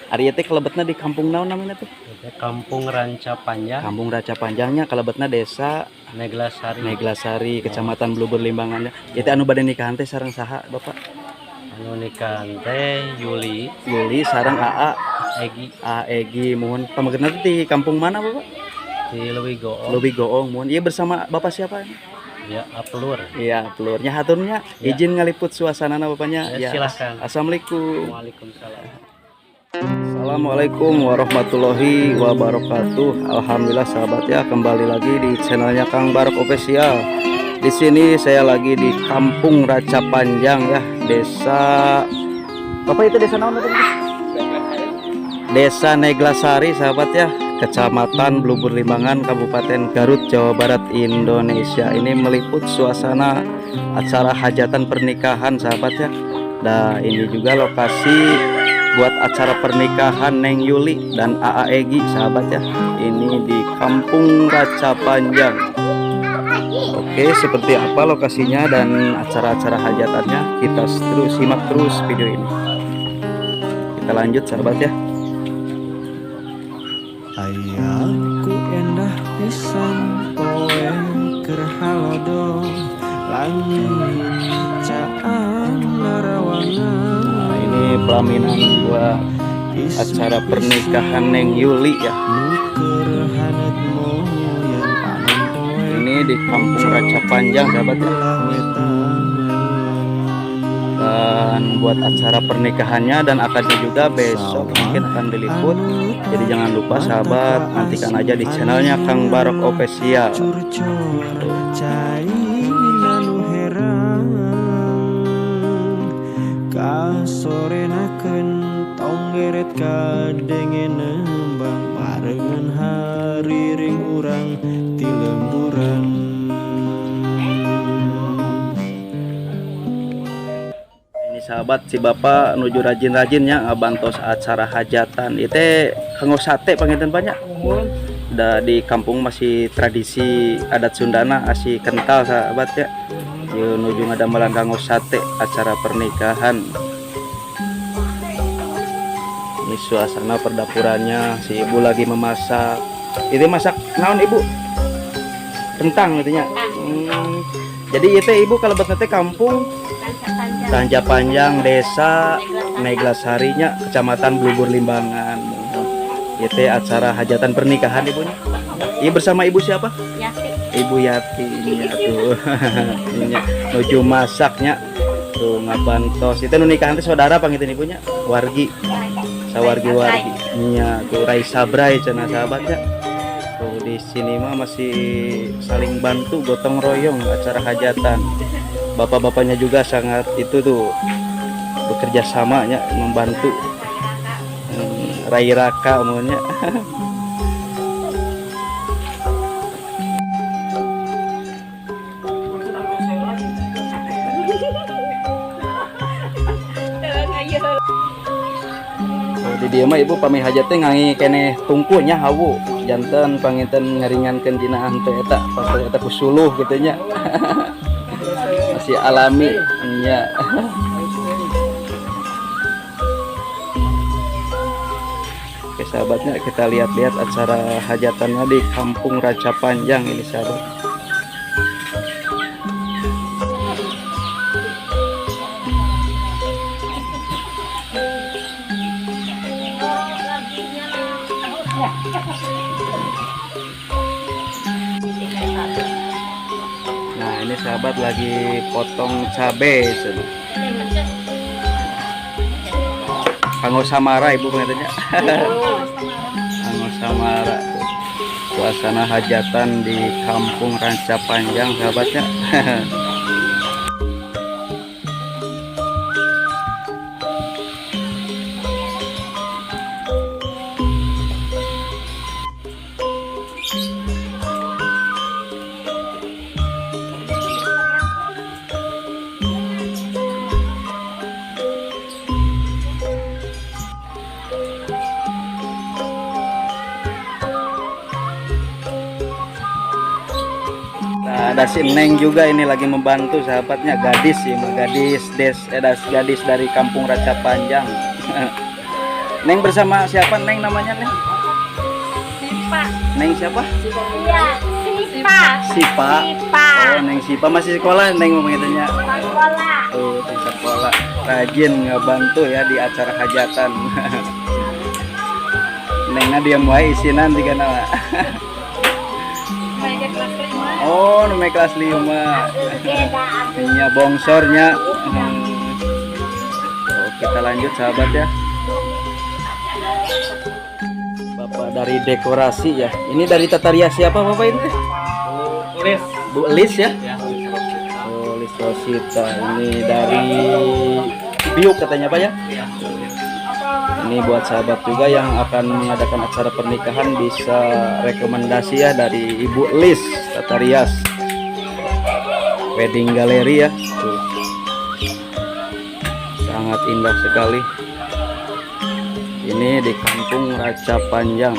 Ari teh kalebetna di kampung naon namanya tuh? Itu Kampung Ranca Panjang. Kampung Raca Panjangnya kalebetna Desa Neglasari. Neglasari, Kecamatan Blubur Limbangannya. Itu anu bade nikahan teh sareng saha, Bapak? Anu nikahan teh Yuli. Yuli sareng AA Egi. A Egi, mohon pamegetna teh di kampung mana, Bapak? Di Leuwi Goong. Leuwi Goong, mohon. Iya, bersama Bapak siapa ini? Ya, Aplur. Iya, Aplurnya haturnya. Ya. Izin ngaliput suasana Bapaknya. Ya, silahkan. Assalamualaikum. Waalaikumsalam. Assalamualaikum warahmatullahi wabarakatuh. Alhamdulillah sahabat ya, kembali lagi di channelnya Kang Barok Official. Di sini saya lagi di Kampung Raca Panjang ya, desa Bapak itu desa naon tadi? Desa Neglasari sahabat ya, Kecamatan Blubur Limbangan, Kabupaten Garut, Jawa Barat, Indonesia. Ini meliput suasana acara hajatan pernikahan sahabat ya. Nah, ini juga lokasi buat acara pernikahan Neng Yuli dan AA Egi sahabat ya. Ini di Kampung Raca Panjang. Oke, seperti apa lokasinya dan acara-acara hajatannya, kita terus simak terus video ini. Kita lanjut sahabat ya. Ayaku endah pisan poe keur halodo langit caang larawangan. Nah, ini pelaminan buat acara pernikahan Neng Yuli ya. Nu keur haneut moyan panon poe. Ini di Kampung Raca Panjang sahabat ya. Wetan. Dan buat acara pernikahannya dan akadnya juga besok mungkin akan diliput. Jadi jangan lupa sahabat, nantikan aja di channelnya Kang Barok Official. Curcor cai anu herang kasorenakeun tonggeret kadenge nembang barengan hariring urang ti lemburan. Ini sahabat, si bapak nuju rajin-rajinnya ngabantos acara hajatan. Itu kanggo sate panginten banyak. Da di kampung masih tradisi adat Sundana asih kental sahabat ya. Ieu nuju ngadamelan kanggo sate acara pernikahan. Ini suasana perdapurannya, si ibu lagi memasak. Itu masak naon, Ibu? Kentang gitu nya. Jadi itu ibu kalau teh kampung Ranca Panjang, Desa Neglasarinya, Kecamatan Blubur Limbangan. Itu acara hajatan pernikahan ibunya. Iya, bersama ibu siapa? Yati. Ibu Yati ini ya tuh. Ini nuju masaknya tuh ngabantos. Itu nu nikahan teh saudara panginten ibunya, wargi. Sawargi-wargi. Nya tuh Rai Sabrai cenah sahabatnya. Tuh di sini mah masih saling bantu gotong royong acara hajatan. Bapak-bapaknya juga sangat itu tuh bekerja samanya membantu, Rai Raka umumnya. Oh, di dieu mah ibu pami hajat teh ngangge keneh tungkunya hawu janten panginten ngaringankeun dina henteu eta pas eta ku suluh kitu nya, masih alami nya. Oke sahabatnya, kita lihat-lihat acara hajatannya di Kampung Raca Panjang ini sahabat. Nah, ini sahabat lagi potong cabe. Kanggo samara ibu pengatanya. Kanggo samara. Suasana hajatan di Kampung Ranca Panjang sahabatnya. Nah, ada si Neng juga ini lagi membantu sahabatnya, gadis sih, gadis des eh, das, gadis dari Kampung Raca Panjang. Neng bersama siapa Neng namanya Neng? Sipa. Neng siapa? Iya, Sipa. Sipa. Sipa. Oh, Neng Sipa masih sekolah Neng ngomongnya. Sekolah. Tuh, di sekolah. Rajin ngebantu ya di acara hajatan. Nengna diam wae isinan juga nama. Oh, nu kelas 5. Nya bongsornya. Oh, kita lanjut sahabat ya. Bapak dari dekorasi ya. Ini dari tata rias siapa Bapak ini? Bu Lis. Bu Lis ya? Ya, Lis Rosita. Oh, Lis Rosita. Ini dari Biuk katanya Pak ya? Iya. Ini buat sahabat juga yang akan mengadakan acara pernikahan bisa rekomendasi ya dari Ibu Lis Tata Rias Wedding Gallery ya. Tuh. Sangat indah sekali. Ini di Kampung Raca Panjang.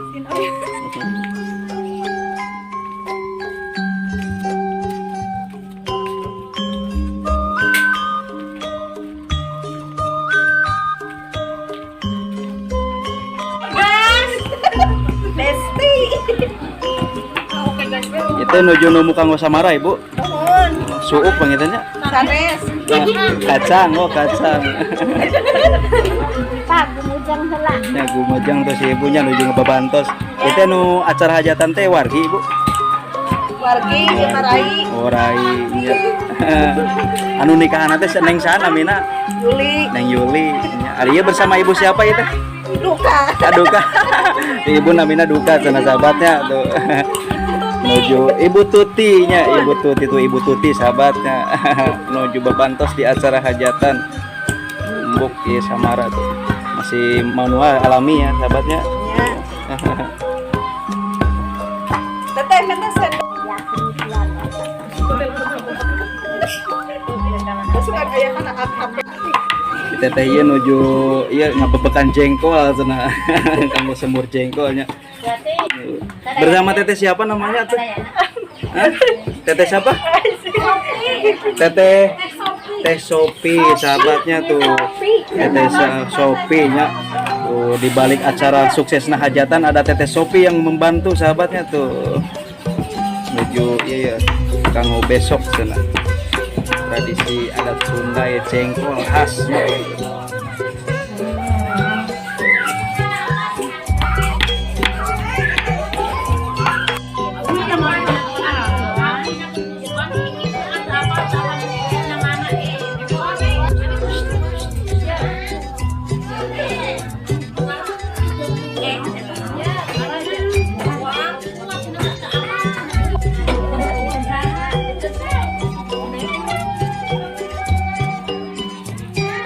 Gimana jadi? Besti. Itu nuju nu kanggo samara Ibu. Nuhun. Suuk pangitannya. Sanes. Kacang, oh kacang. Pak, gumujang heula. Ya gumejang tuh si ibunya nuju ngebabantos. Itu nu acara hajatan teh wargi Ibu. Wargi jeung Rai. Oh rai nya. Anu nikahan teh Neng saha namina? Yuli. Neng Yuli. Nya. Ari ieu bersama ibu siapa ieu teh? Duka. Ah, Duka. Ibu namina Duka cenah sahabatnya tuh. Nuju Ibu Tuti nya, Ibu Tuti tuh Ibu Tuti sahabatnya. Nuju babantos di acara hajatan. Mbok ieu samara tuh. Masih manual alami ya sahabatnya. Ya. Teteh minta sen. Suka kayak kan HP. Teteh ieu nuju ieu ngabebekan jengkol cenah. Kanggo semur jengkolnya. Bersama teteh siapa namanya tuh? Hah? Teteh siapa? Teteh Teh Sopi sahabatnya tuh. Teteh Sopi nya. Tuh di balik acara suksesna hajatan ada Teteh Sopi yang membantu sahabatnya tuh. Menuju iya ya kanggo besok cenah. Tradisi adat Sunda ya jengkol khas.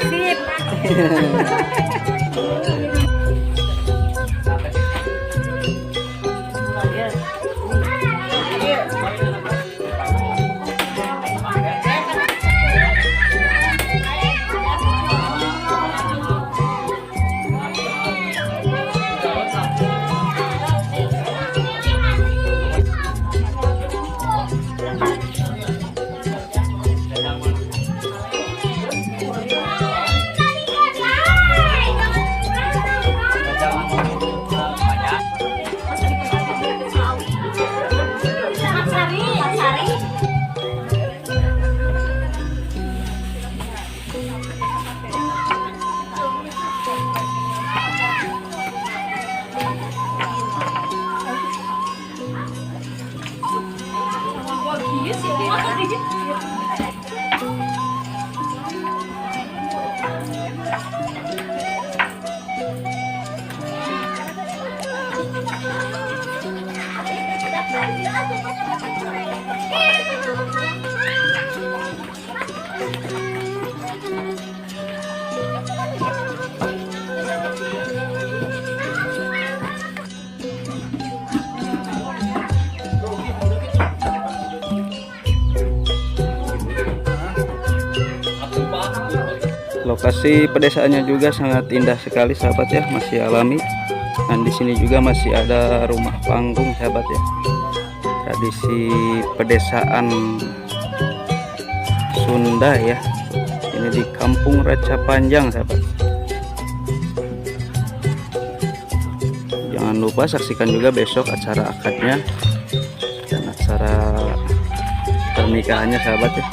Sip. Lokasi pedesaannya juga sangat indah sekali sahabat ya, masih alami. Dan di sini juga masih ada rumah panggung sahabat ya. Tradisi pedesaan Sunda ya. Ini di Kampung Raca Panjang sahabat. Jangan lupa saksikan juga besok acara akadnya dan acara pernikahannya sahabat ya.